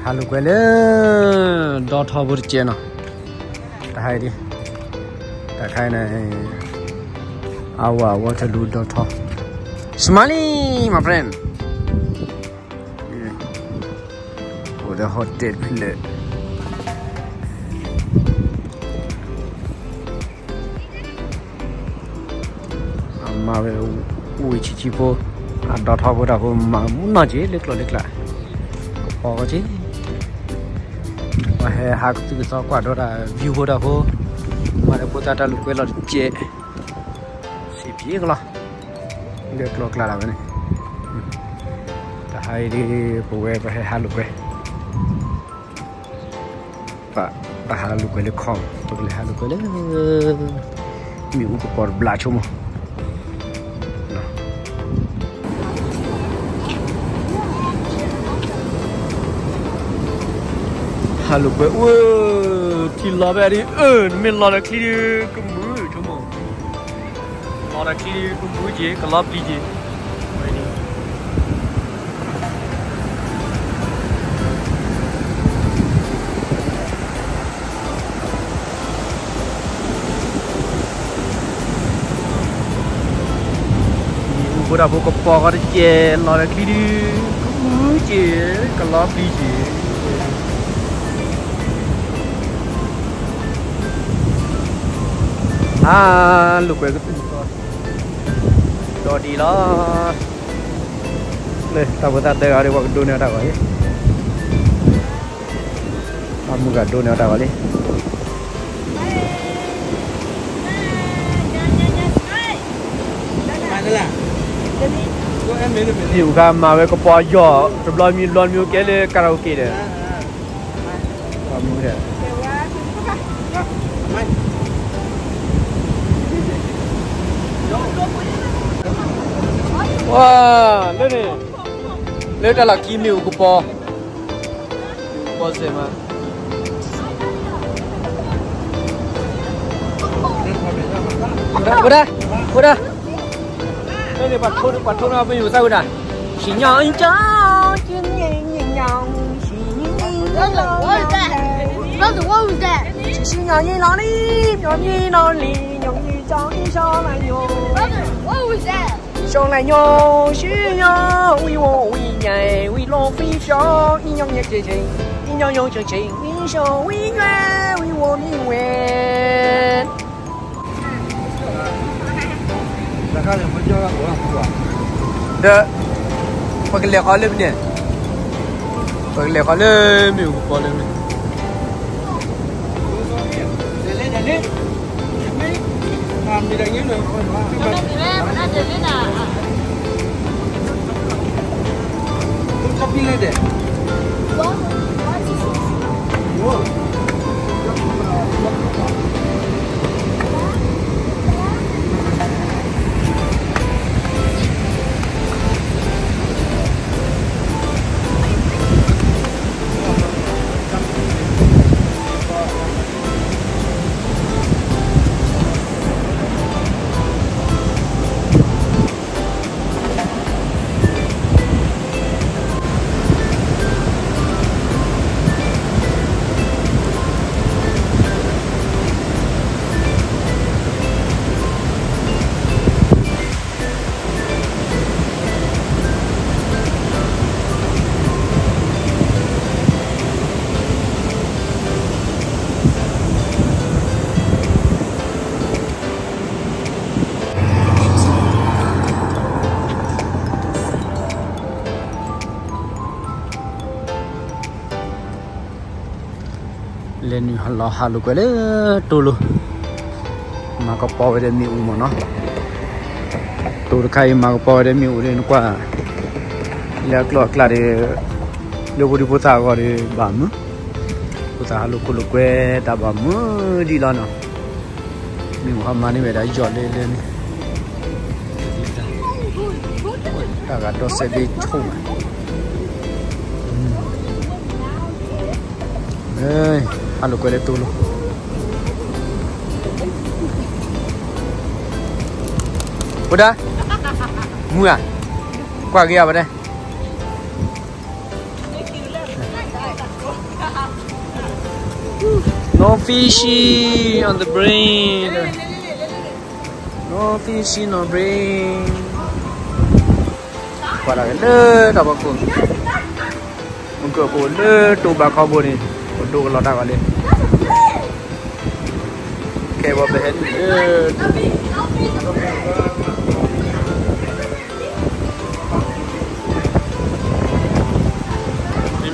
ဟးလိာ်ကွဲလၢ ဒီထီဖိတကဲနီၤ, တဟါအံၤဒ်, တခါအံၤန့ၣ် အဝၤဝီထလူဒီထီ, Smiley, my friend. အိၣ်ဒီး hotel ဖျၢၣ် အမၤဝဲ အိၣ်ဝံၤဆံးဆံးဖိ, အဒီထီဖိတၢ်ဖိမၤမူနီၢ်က့ၤလၢကျိာ်လၢကျး, ကပီၤကီက့ၤ, ပှၤဟဲဟးကသုၣ်ကသီကွၢ်ဒီးတၢ် view ဖိတၢ်ဖိ, မၤလၢဖိသၣ်တၢ်လိာ်ကွဲလီၤတကဲး, စံးဖံးကလီၤ, လၢကျိာ်ကျးဒၣ်ဝဲန့ၣ်, တဟါအံၤဒ် ပဝဲပဟဲဟးလိာ်ကွဲ ပဟးလိာ်ကွဲလၢခီ, ပကလဲၤဟးလိာ်ကွဲလၢ မ့ၣ်အူကပီၤတဘျီဆိကမိၣ်, ဟးလိာ်ကွဲအိၣ်, ထံလီၤဖဲဒ်အၢ, နမ့ၢ်လီၤဒီးချံဒ် ကမုာ်ဆိကမိၣ်, လီၤဒီးချံဒ်ကမုာ်က့ၤ ကလီၤပျံၤက့ၤ မ့ၣ်အူဖိတၢ်ဖိကပီၤဃီတကဲး လီၤဒီးချံဒ် ကမုာ်က့ၤ ကလီၤပျံၤက့ၤ, ဟးလိာ်ကွဲကသူၣ်ကသီ, ဒီဒံးလီၤ, လၢတၢ်ဖိသၣ်တဲဂၤဒီး ပှၤကဒိးန့ၢ်အီၤတၢ်ဂီၤလံ, ပှၤမုၢ်ဂၤဒိးန့ၢ်အီၤတၢ်ဂီၤလံ. မ့ၣ်အူခါမၤဝဲကပီၤယီၤ တဘျီမံဘျီမံ ကဲလၢ karaoke ဒီး ဝါ, လၢန့ၣ်, လၢတၢ်လီၢ်ခံမ့ၣ်အူကပီၤ, ကပီၤစဲးမး, ဝဲဒၣ်, ဝဲဒၣ်, လၢန့ၣ် ပှၤထိးန့ၢ်ပယိၤသၣ်ဝဲဒၣ်, ဆံညါအံၤက, ဆံညါအံၤလီၤလံ, ပျီမံလီၤလံ, ပျီမံလီၤလံ, ညိးမံကၠီအံၤ ရှောင်းလိုက်ညိ, ရှောင်းလိုက်ညိ, ရှောင်းလိုက်ညိ, ဝံၤဝီၤဝံၤညါ, ဝံၤလီၤဖံဖျီ, အံၤညိးညိးက့ၤက့ၤ, အံၤညိးညိးက့ၤက့ၤ, ဝံၤရှောင်းဝံၤညွဲ, ဝံၤဝီၤမံဝဲ. ဒီး ပကလဲၤဃီလၢမနုၤ, ပကလဲၤဃီလၢမ့ၣ်အူကပီၤလၢမနုၤ.လဲၤနုာ်လီၤဟးလိာ်ကွဲလၢတိလိၤ, မၤကပီၤဝဲဒီးမ့ၣ်အူမ့ၢ်နီၤ, တိတခါအံၤမၤကပီၤဝဲဒီးမ့ၣ်အူဒီး နကွၢ် လၢအကျိၤအကျဲဒီး လၢဖိဒံဖိသၣ်အဂီၢ်ဒီးဘၣ်မုာ်, ဖိသၣ်ဟးလိာ်ခိၣ်လိာ်ကွဲတၢ်ဘၣ်မုာ်ဒ်လီၤနီၤ, မ့ၣ်အူဟးမၤန့ၢ်ဝဲဒၣ်ယီၤလၢလၢန့ၣ်, တၢ်ဂၤဒီးစဲးဘ့ၣ်ဆိၣ်မး, ဟးလိာ်ကွဲလၢတိလိၤ, ဝဲဒၣ်, မုာ်ဧါ, ကွၢ်က့ၤဧါဝဲဒၣ်. No fishing on the bridge. No fishing on bridge. ကွၢ်တၢ်လၢတၢ်ဖီခိၣ်, မုၢ်ကၢၢ်ဖိလၢတိဘးခီဘိန့ၣ်, ပဒိကလီၤတၢ်ဂီၤလံ, ခဲအံၤပဟဲတုၤ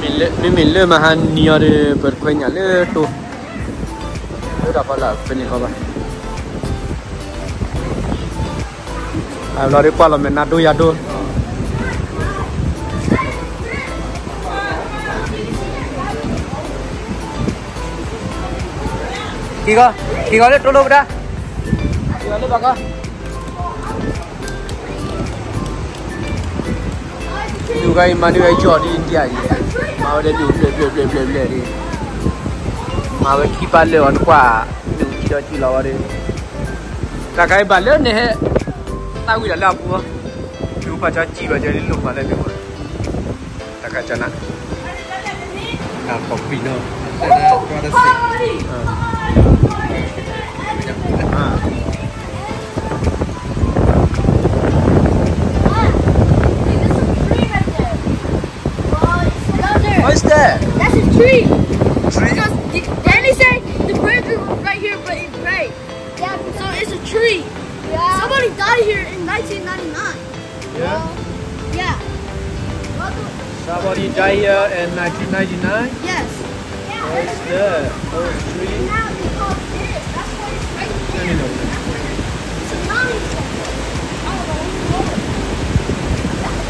လၢ မ့မ့ၢ်လၢမဟါနံၤအံၤဒီး ပတခွဲညၣ်လၢတိ, လၢတၢ်ဖီလာ်ဖဲန့ၣ်ခီဘၣ်, အလီၤဒ်ကွၢ်လီၤမဲာ်နါဒိယၤဒိ, က့ၤဂီၤ, က့ၤဂီၤလၢတိလိပဒါ, က့ၤဂီၤလၢဘၣ်ကီ ဒုးဂၤအံၤမၤန့ၢ်ဝဲယီၢ်ဒ်တယၤအံၤ, မၤဝဲဒၣ်ဒုးဘျဲၣ်ဘျဲၣ်ဘျဲၣ်ဘျဲၣ်ဒ်, မၤဝဲခံပၢ်လၢအီၤနကွၢ်, ဒုးကံဒီးကံလီၤဝဲဒၣ်, တၢ်ခါအံၤဘၣ်လၢန့ၣ်ဟဲ, သးဝံၣ်ဒီးလၢအပူၤ, ဒုးပာ်စၢ်ကံဘၣ်ကဲဒ်လိၣ်မၤလၢဒုးမး, တၢ်ခါကနၣ် Now for Queen, no. What is that? That's a tree. Tree? Because the, Danny said the bridge was right here, but it break. Yeah, so it's a tree. Yeah. Somebody died here in nineteen ninety-nine. Yeah? Yeah. Somebody died here in nineteen ninety-nine? Yes. What is that? Oh, tree?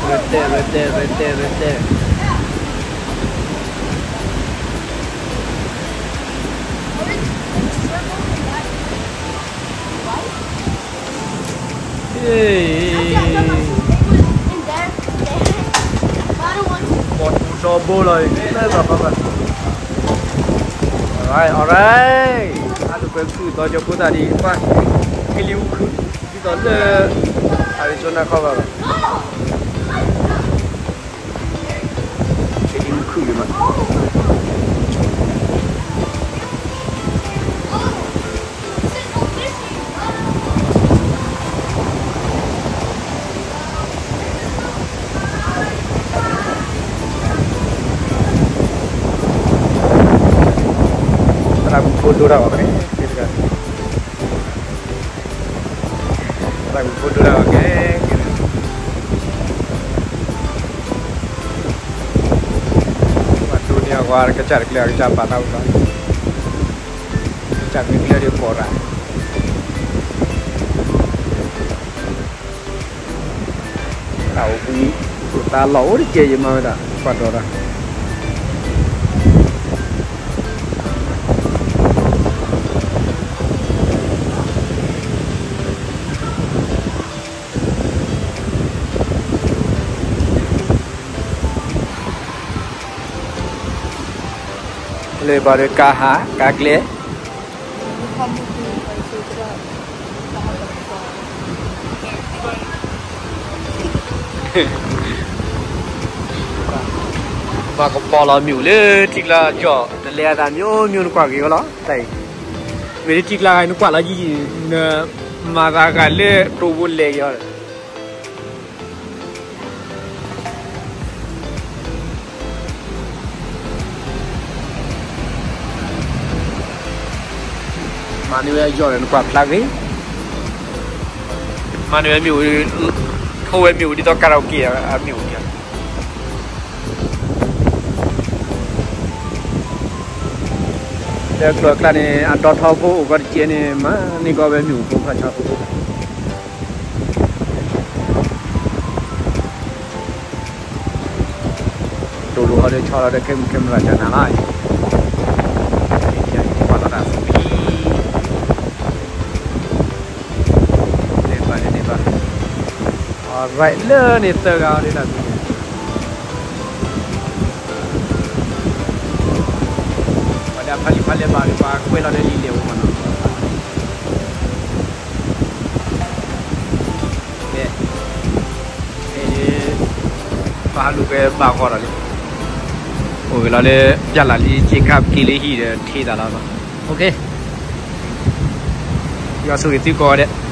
Right there, right there, right there, right there. Hey. ပီၤထူဒီဘိလီၤ, alright, alright, အဒိးကွဲးခုၣ်သီကၠိဖိသၣ်ဒ်ပှၤ, ကလံၤအူခုၣ်, ဒ်သိးလၢ, Arizona ခီဘၣ်ဘၣ်. ကလံၤအူခုၣ်လံမး. သရၣ်မုၣ်ဖိဒိတၢ်ဂီၤခဲ, သရၣ်မုၣ်ဖိဒိတၢ်ဂီၤခဲ, ပှၤဒိန့ၢ်အဝဲကစၢ်တကျဲၤ အကစၢ်ပာ်သးအိၣ်လီၤ, ကစၢ်မ့ၢ်ကျဲၤဒီးပိာ်ရၣ် တၢ်အိၣ်ဘှံး, အိၣ်သးလီၢ်အိၣ်တကဲယမၤဝဲဒၣ် ကွၢ်ဒီးတၢ်, လၢဘၣ်ဒီးကါဟးကါကျဲ မၤကပီၤလီၤမ့ၣ်အူလၢထံကျါယီၢ် နလဲၤအသးမ့ၢ်အိၣ်မ့ၢ်အိၣ်နကွၢ်ဂ့ၤဝဲလီၤ တၢ်အံၤ, မ့ၢ်လၢထံကျါဂၤ နကွၢ်လီၤယံၤ, နမၤသးဂၤလၢတိဘိလဲၤက့ၤအီၤ မၤန့ၢ်ဝဲယီၢ်န့ၣ် နကွၢ်ဖျါဂ့ၤ, မၤန့ၢ်ဝဲမ့ၣ်အူ, ထိဝဲမ့ၣ်အူဒ်သိး karaoke အမ့ၣ်အူဒ်, လၢကျိၤအကျါန့ၣ် အဒီထီဖိအိၣ်ကီးတကဲန့ၣ် မၤန့ၢ်ကီးဝဲမ့ၣ်အူဖိဖးဆါဖိ တိၢ်လိာ်အီၤဒီးဆီလီၤဒီး camera ကနၤလီၤအံၤ, ကွၢ်လီၤတၢ်သံ, န့ၢ်ဘၣ်န့ၢ်ဘၣ်, alright လၢန့ၣ်သၢဂၤအီၤဒ်တၢ်သံ, ပှၤလၢအဖးလံာ်ဖးလဲၢ်ဘၣ်ဒီး ပှၤကွဲးလီၤဒီးလံာ်လဲၢ်အိၣ်မးနီၤ. ကဲ, ပဟးလူၤကွဲဘၣ်ဂီၢ်ဒီးလံ. အိၣ်ဂ့ၤလီၤလၢ ပျၢ်လၢ်လံ က့ကၢ်က့ၤလၢဟံၣ်ဒီးထံသးလီၤ. ယွၤဆိၣ်ဂ့ၤသုကိးဂၤဒဲး.